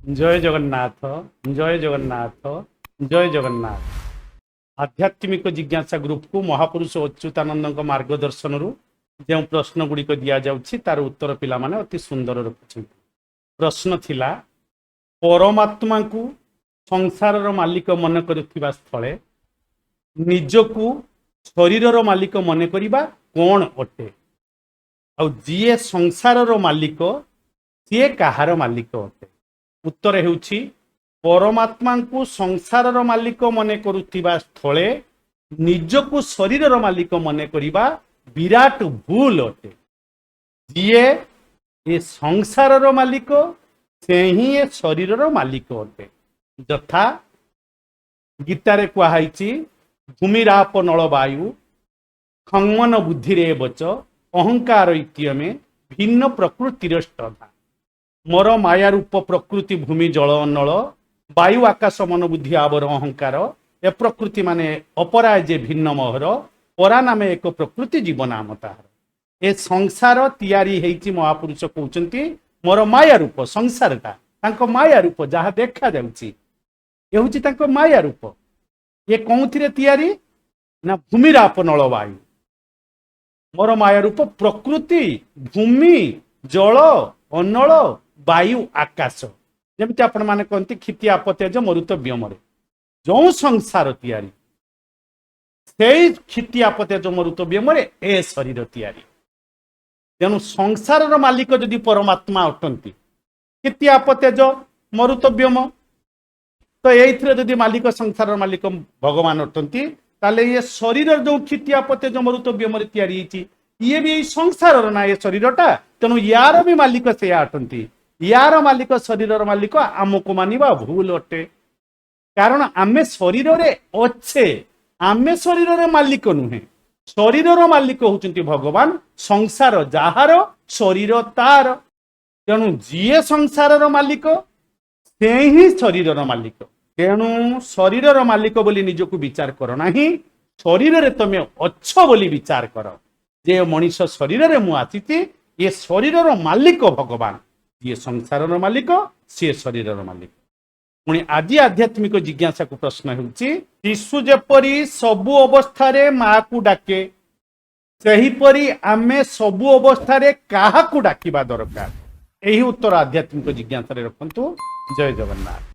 ଜୟ ଜଗନ୍ନାଥ, ଜୟ ଜଗନ୍ନାଥ, ଜୟ ଜଗନ୍ନାଥ। ଆଧ୍ୟାତ୍ମିକ ଜିଜ୍ଞାସା ଗ୍ରୁପକୁ ମହାପୁରୁଷ ଅଚ୍ୟୁତାନନ୍ଦଙ୍କ ମାର୍ଗଦର୍ଶନରୁ ଯେଉଁ ପ୍ରଶ୍ନ ଗୁଡ଼ିକ ଦିଆଯାଉଛି, ତାର ଉତ୍ତର ପିଲାମାନେ ଅତି ସୁନ୍ଦର ରଖୁଛନ୍ତି। ପ୍ରଶ୍ନ ଥିଲା, ପରମାତ୍ମାଙ୍କୁ ସଂସାରର ମାଲିକ ମନେ କରୁଥିବା ସ୍ଥଳେ ନିଜକୁ ଶରୀରର ମାଲିକ ମନେ କରିବା କ'ଣ ଅଟେ? ଆଉ ଯିଏ ସଂସାରର ମାଲିକ, ସିଏ କାହାର ମାଲିକ ଅଟେ? ଉତ୍ତର ହେଉଛି, ପରମାତ୍ମାଙ୍କୁ ସଂସାରର ମାଲିକ ମନେ କରୁଥିବା ସ୍ଥଳେ ନିଜକୁ ଶରୀରର ମାଲିକ ମନେ କରିବା ବିରାଟ ଭୁଲ ଅଟେ। ଯିଏ ଏ ସଂସାରର ମାଲିକ, ସେ ହିଁ ଏ ଶରୀରର ମାଲିକ ଅଟେ। ଯଥା ଗୀତାରେ କୁହାହେଇଛି, ଭୂମିରାପ ନଳ ବାୟୁ ଖଂ ମନ ବୁଦ୍ଧିରେବ ଚ ଅହଙ୍କାର ଇତ୍ୟମେ ଭିନ୍ନ ପ୍ରକୃତିରଷ୍ଟଧା। ମୋର ମାୟା ରୂପ ପ୍ରକୃତି ଭୂମି, ଜଳ, ନଳ, ବାୟୁ, ଆକାଶ, ମନ, ବୁଦ୍ଧି ଆବର ଅହଙ୍କାର, ଏ ପ୍ରକୃତି ମାନେ ଅପରା ଯେ ଭିନ୍ନ ମୋହର, ପରା ନାମେ ଏକ ପ୍ରକୃତି ଜୀବ ନାମ ତାହାର। ଏ ସଂସାର ତିଆରି ହେଇଛି, ମହାପୁରୁଷ କହୁଛନ୍ତି, ମୋର ମାୟା ରୂପ। ସଂସାରଟା ତାଙ୍କ ମାୟା ରୂପ। ଯାହା ଦେଖାଯାଉଛି, ଏ ହଉଛି ତାଙ୍କ ମାୟା ରୂପ। ଏ କୋଉଥିରେ ତିଆରି ନା ଭୂମିରାପ ନଳ ବାୟୁ। ମୋର ମାୟା ରୂପ ପ୍ରକୃତି ଭୂମି, ଜଳ, ଅନଳ, ବାୟୁ, ଆକାଶ। ଯେମିତି ଆପଣମାନେ କହନ୍ତି, କ୍ଷିତି ଆପ ତେଜ ମରୁତ ବ୍ୟମରେ ଯୋଉ ସଂସାର ତିଆରି, ସେଇ କ୍ଷିତି ଆପ ତେଜ ମରୁତ ବ୍ୟମରେ ଏ ଶରୀର ତିଆରି। ତେଣୁ ସଂସାରର ମାଲିକ ଯଦି ପରମାତ୍ମା ଅଟନ୍ତି, କ୍ଷିତି ଆପ ତେଜ ମରୁତ ବ୍ୟମ, ତ ଏଇଥିରେ ଯଦି ମାଲିକ, ସଂସାରର ମାଲିକ ଭଗବାନ ଅଟନ୍ତି, ତାହେଲେ ଇଏ ଶରୀରର ଯୋଉ କ୍ଷିତି ଆପ ତେଜ ମରୁତ ବ୍ୟମରେ ତିଆରି ହେଇଛି, ଇଏ ବି ଏଇ ସଂସାରର ନା ଏ ଶରୀରଟା। ତେଣୁ ୟାର ବି ମାଲିକ ସେୟା ଅଟନ୍ତି। ୟାର ମାଲିକ, ଶରୀରର ମାଲିକ ଆମକୁ ମାନିବା ଭୁଲ ଅଟେ। କାରଣ ଆମେ ଶରୀରରେ ଅଛେ, ଆମେ ଶରୀରର ମାଲିକ ନୁହେଁ। ଶରୀରର ମାଲିକ ହଉଛନ୍ତି ଭଗବାନ। ସଂସାର ଯାହାର, ଶରୀର ତାର। ତେଣୁ ଯିଏ ସଂସାରର ମାଲିକ, ସେ ହିଁ ଶରୀରର ମାଲିକ। ତେଣୁ ଶରୀରର ମାଲିକ ବୋଲି ନିଜକୁ ବିଚାର କର ନାହିଁ, ଶରୀରରେ ତମେ ଅଛ ବୋଲି ବିଚାର କର ଯେ ମଣିଷ ଶରୀରରେ ମୁଁ ଆସିଛି, ଏ ଶରୀରର ମାଲିକ ଭଗବାନ। ଯିଏ ସଂସାରର ମାଲିକ, ସିଏ ଶରୀରର ମାଲିକ। ପୁଣି ଆଜି ଆଧ୍ୟାତ୍ମିକ ଜିଜ୍ଞାସାକୁ ପ୍ରଶ୍ନ ହେଉଛି, ଶିଶୁ ଯେପରି ସବୁ ଅବସ୍ଥାରେ ମାକୁ ଡାକେ, ସେହିପରି ଆମେ ସବୁ ଅବସ୍ଥାରେ କାହାକୁ ଡାକିବା ଦରକାର? ଏହି ଉତ୍ତର ଆଧ୍ୟାତ୍ମିକ ଜିଜ୍ଞାସାରେ ରଖନ୍ତୁ। ଜୟ ଜଗନ୍ନାଥ।